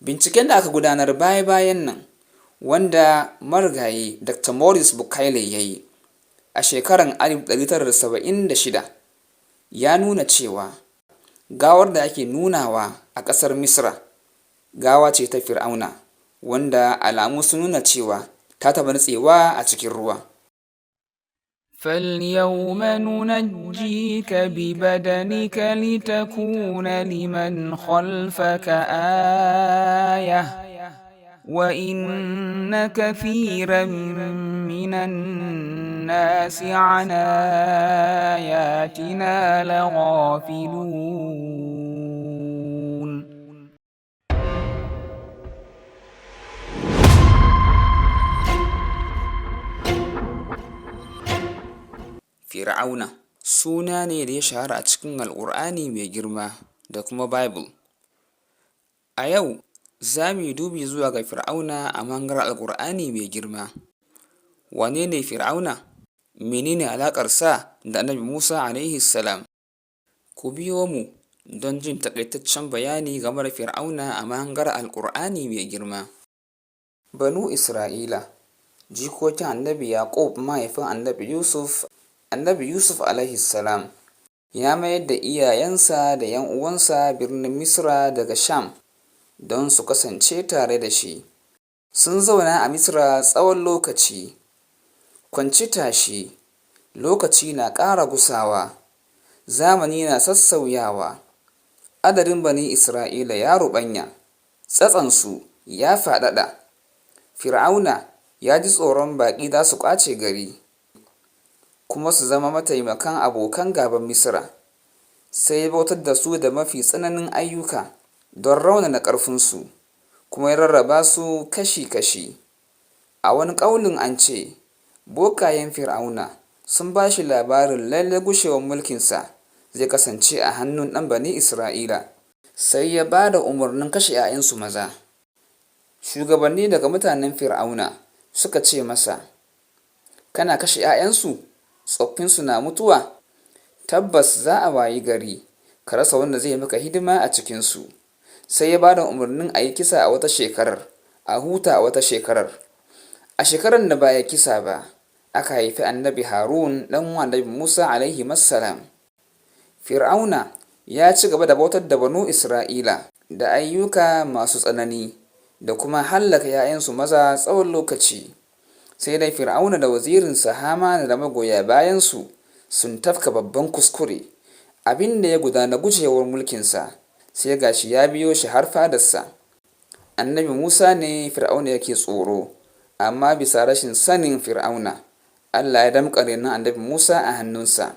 Binciken da aka gudanar baya-bayan nan, wanda marigayi Dr. Maurice Bucaille ya yi a shekarar 1976, ya nuna cewa gawar da ake nunawa a ƙasar Misira gawa ce ta Fir'auna wanda alamu sun nuna cewa ta taɓa nutsewa a cikin ruwa. فاليوم ننجيك ببدنك لتكون لمن خلفك آية وإن كثيرا من الناس عن آياتنا لغافلون. Fir'auna suna ne da ya shahara a cikin Alƙur'ani Mai Girma da kuma Bible. A yau, za mu yi dubi zuwa ga Fir'auna a mahangar Alƙur'ani Mai Girma. Wane ne Fir'auna? Mene ne alaƙarsa da Annabi Musa (a.s.)? Ku biyo mu don jin taƙaitaccen bayani game da Fir'auna a mahangar Alƙur'ani Mai Girma. Banu Isra'ila, jikokin Annabi Ya'ƙub mahaifin Annabi Yusuf. Annabi Yusuf (a.s.) ya mayar da iyayensa da ‘yan uwansa birnin Misra daga Sham don su kasance tare da shi. Sun zauna a Misra tsawon lokaci. Kwanci tashi, lokaci na ƙara gusawa, zamani na sassauyawa, adadin Bani Isra'ila ya ruɓanya, tsattsonsu ya faɗaɗa. Fir'auna ya ji tsoron baƙi za su ƙwace gari, kuma su zama mataimakan abokan gāban Misra, sai ya bautar da su da mafi tsananin ayyuka don raunana ƙarfinsu, kuma ya rarraba su kashi-kashi. A wani ƙaulin an ce, bokayen Fir'auna sun ba shi labarin lalle gushewar mulkinsa zai kasance a hannun ɗan Bani Isra'ila, sai ya ba da umarnin kashe ‘ya'yansu maza. Shugabanni daga mutanen Fir'auna suka ce masa, Kana kashe ‘ya'yansu, tsoffinsu na mutuwa, tabbas za a wayi gari ka rasa wanda zai maka hidima a cikinsu. Sai ya ba da umarnin a yi kisa a wata shekarar, a huta a wata shekarar. A shekarar da ba a yi kisa ba, aka haifi Annabi Harun ɗan uwan Annabi Musa (a.s.). Fir'auna ya ci gaba da bautar da Banu Isra'ila da ayyuka masu tsanani da kuma hallaka ‘ya'yansu maza tsawon lokaci. Sai dai Fir'auna da wazirinsa Hamana da magoya bayansu sun tafka babban kuskure. Abin da ya guda na gushewar mulkinsa, sai ga shi ya biyo shi har fadarsa. Annabi Musa ne Fir'auna yake tsoro, amma bisa rashin sanin Fir'auna, Allah ya damƙa renon Annabi Musa a hannunsa,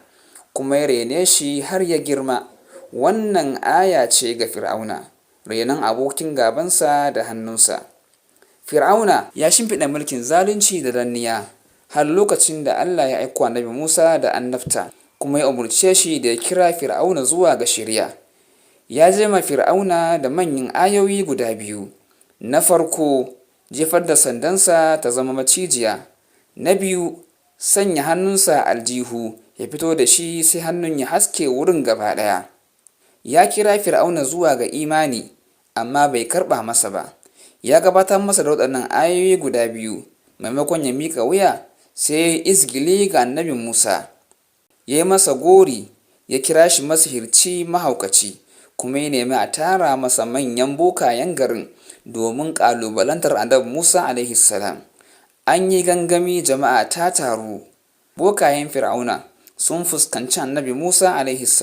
kuma ya rene shi har ya girma. Wannan aya ce ga Fir'auna, renon abokin gābansa da hannunsa. Fir'auna ya shimfiɗa mulkin zalunci da danniya har lokacin da Allah ya aiko Annabi Musa da annabta kuma ya umarce shi da ya kira Fir'auna zuwa ga shiriya. Ya je ma Fir'auna da manyan ayoyi guda biyu. Na farko, jefar da sandansa ta zama macijiya. Na biyu, sanya hannunsa a aljihu ya fito da shi sai hannun ya haske wurin gaba ɗaya. Ya kira Fir'auna zuwa ga imani, amma bai karɓa masa ba. Ya gabatar masa da waɗannan ayoyi guda biyu, maimakon ya miƙa wuya, sai ya yi izgili ga Annabi Musa. Ya yi masa gori, ya kira shi masihirci mahaukaci, kuma ya nemi a tara masa manyan bokayen garin domin ƙalubalantar Annabi Musa (a.s.). An yi gangami, jama'a ta taru. Bokayen Fir'auna sun fuskanci Annabi Musa (a.s.),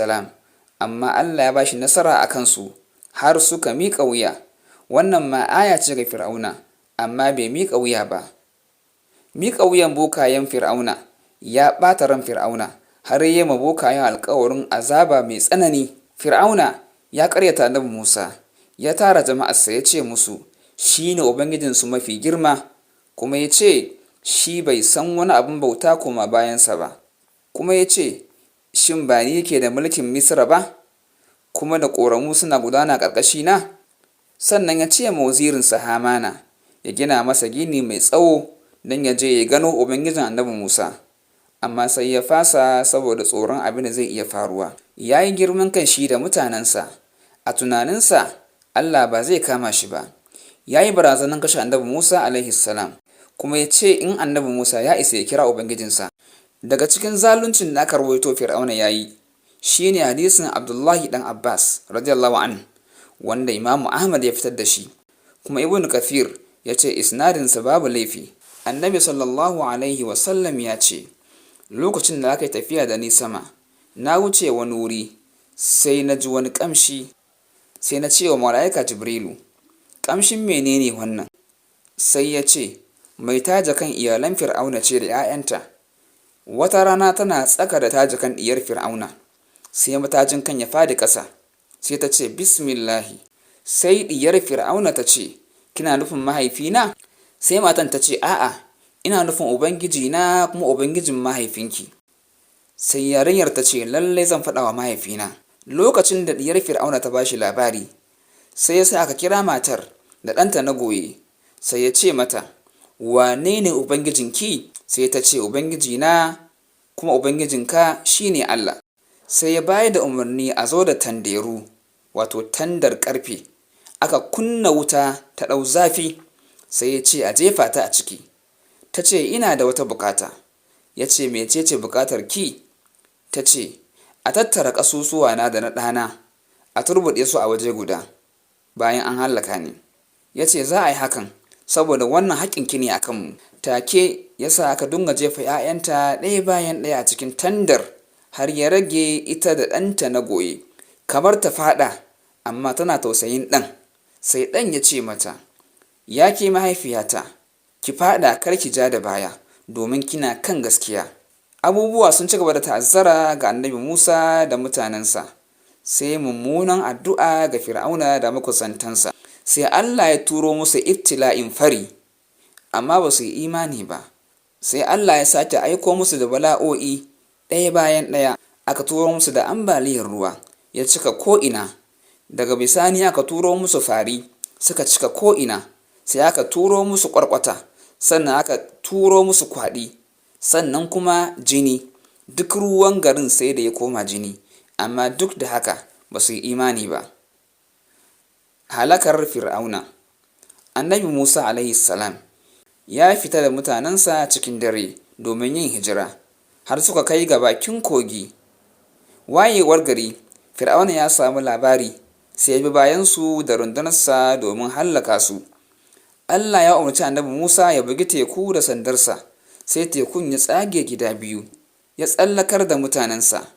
amma Allah ya ba shi nasara a kansu, har suka miƙa wuya. Wannan ma aya ce ga Fir'auna, amma bai miƙa wuya ba. Miƙa wuyan bokayen Fir'auna ya ɓata ran Fir'auna, har ya yi ma bokayen alkawarin azaba mai tsanani. Fir'auna ya ƙaryata Annabi Musa, ya tara jama'arsa ya ce musu shi ne Ubangijinsu mafi girma, kuma ya ce shi bai san wani abin bauta koma bayansa ba. Kuma ya ce, Shin ba ni ke da mulkin Misra ba, kuma da ƙoramu suna gudana ƙarƙashina? Sannan ya ce ma wazirinsa Hamana ya gina masa gini mai tsawo don ya je ya gano Ubangijin Annabi Musa, amma sai ya fasa saboda tsoron abin da zai iya faruwa. Ya yi girman kai shi da mutanensa, a tunaninsa Allah ba zai kama shi ba. Ya yi barazanar kashe Annabi Musa alaihi salam, kuma ya ce in Annabi Musa ya isa ya kira Ubangijinsa. Daga cikin zaluncin da aka rawaito Fir'auna ya yi shi ne hadisin Abdullahi ɗan Abbas radiyallahu an, wanda Imamu Ahmad ya fitar da shi, kuma Ibn Kathir ya ce isnadinsa babu laifi. Annabi sallallahu alaihi wasallam ya ce, lokacin da aka yi tafiya da ni sama, na wuce wani wuri sai na ji wani ƙamshi, sai na ce wa mala'ika Jibrilu, ƙamshin menene wannan? Sai ya ce, mai taje kan iyalan Fir'auna ce da 'ya'yanta. Wata rana tana tsaka da taje kan ɗiyar Fir'auna, sai matajin kan ya fadi ƙasa, sai ta ce bismillahi. Sai ɗiyar Fir'auna ta ce, kina nufin mahaifina? Sai matan ta ce, a'a, ina nufin Ubangiji na kuma Ubangijin mahaifinki. Sai yarinyar ta ce, lallai zan faɗa wa mahaifina. Lokacin da ɗiyar Fir'auna ta bashi labari, sai ya sa aka kira matar da ɗanta na goye, sai ya ce mata, wane ne Ubangijinki? Sai ta ce, Ubangiji na kuma Ubangijinka shine Allah. Sai ya bayar da umarni a zo da tanderu, wato tandar ƙarfe, aka kunna wuta ta ɗau zafi, sai ya ce a jefa ta a ciki. Ta ce, ina da wata bukata. Ya ce, mecece bukatar ki? Ta ce, a tattara ƙasusuwana da na ɗana, a turbuɗe su a waje guda bayan an hallaka ni. Ya ce, za a yi hakan, saboda wannan haƙƙinki ne a kanmu. Take ya sa aka dunga jefa 'ya'yanta ɗaya bayan ɗaya a cikin tandar har ya rage ita da ɗanta na goye, kamar ta faɗa, amma tana tausayin ɗan. Sai ɗan ya ce mata, ya ke mahaifiyata, ki faɗa kar ki ja da baya, domin kina kan gaskiya. Abubuwa sun ci gaba da ta'azzara ga Annabi Musa da mutanensa, sai mummunan addu'a ga Fir'auna da makusantansa. Sai Allah ya turo musu ibtila'in fari, amma ba su yi imani ba. Sai Allah ya sake aiko musu da bala'o'i ɗaya bayan ɗaya, aka turo musu da ambaliyar ruwa, ya cika ko'ina. Daga bisani aka turo musu fari, suka cika ko'ina. Sai aka turo musu ƙwarƙwata, sannan aka turo musu kwaɗi, sannan kuma jini. Duk ruwan garin sai da ya koma jini, amma duk da haka ba su yi imani ba. Halakar Fir'auna. Annabi Musa alaihi salam ya fita da mutanensa cikin dare domin yin hijira, har suka kai ga bakin kogi. Wayewar gari, Fir'auna ya samu labari, sai ya bi bayansu da rundunarsa domin hallaka su. Allah ya umarci Annabi Musa ya bugi teku da sandarsa, sai tekun ya tsage gida biyu, ya tsallakar da mutanensa.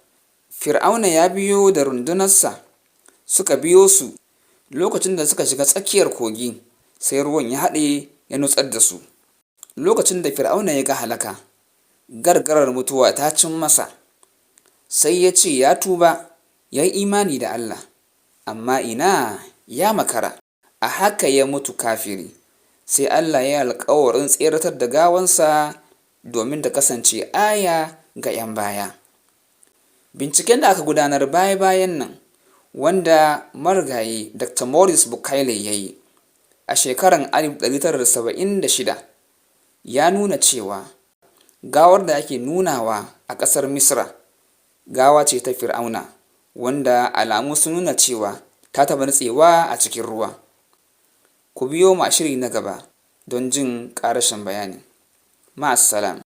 Fir'auna ya biyo da rundunarsa, suka biyo su. Lokacin da suka shiga tsakiyar kogi, sai ruwan ya haɗe ya nutsar da su. Lokacin da Fir'auna ya ga halaka, gargarar mutuwa ta cin masa, sai ya ce ya tuba, ya yi imani da Allah, amma ina, ya makara. A haka ya mutu kafiri. Sai Allah ya yi alkawarin tseratar da gawansa domin ta kasance aya ga 'yan baya. Binciken da aka gudanar baya-bayan nan, wanda marigayi Dr. Maurice Bucaille ya yi a shekarar 1976, ya nuna cewa gawar da ake nunawa a ƙasar Misra gawa ce ta Fir'auna, wanda alamu sun nuna cewa ta taɓa nutsewa a cikin ruwa. Ku biyo mu a shiri na gaba don jin ƙarashin bayani. Ma'assalam.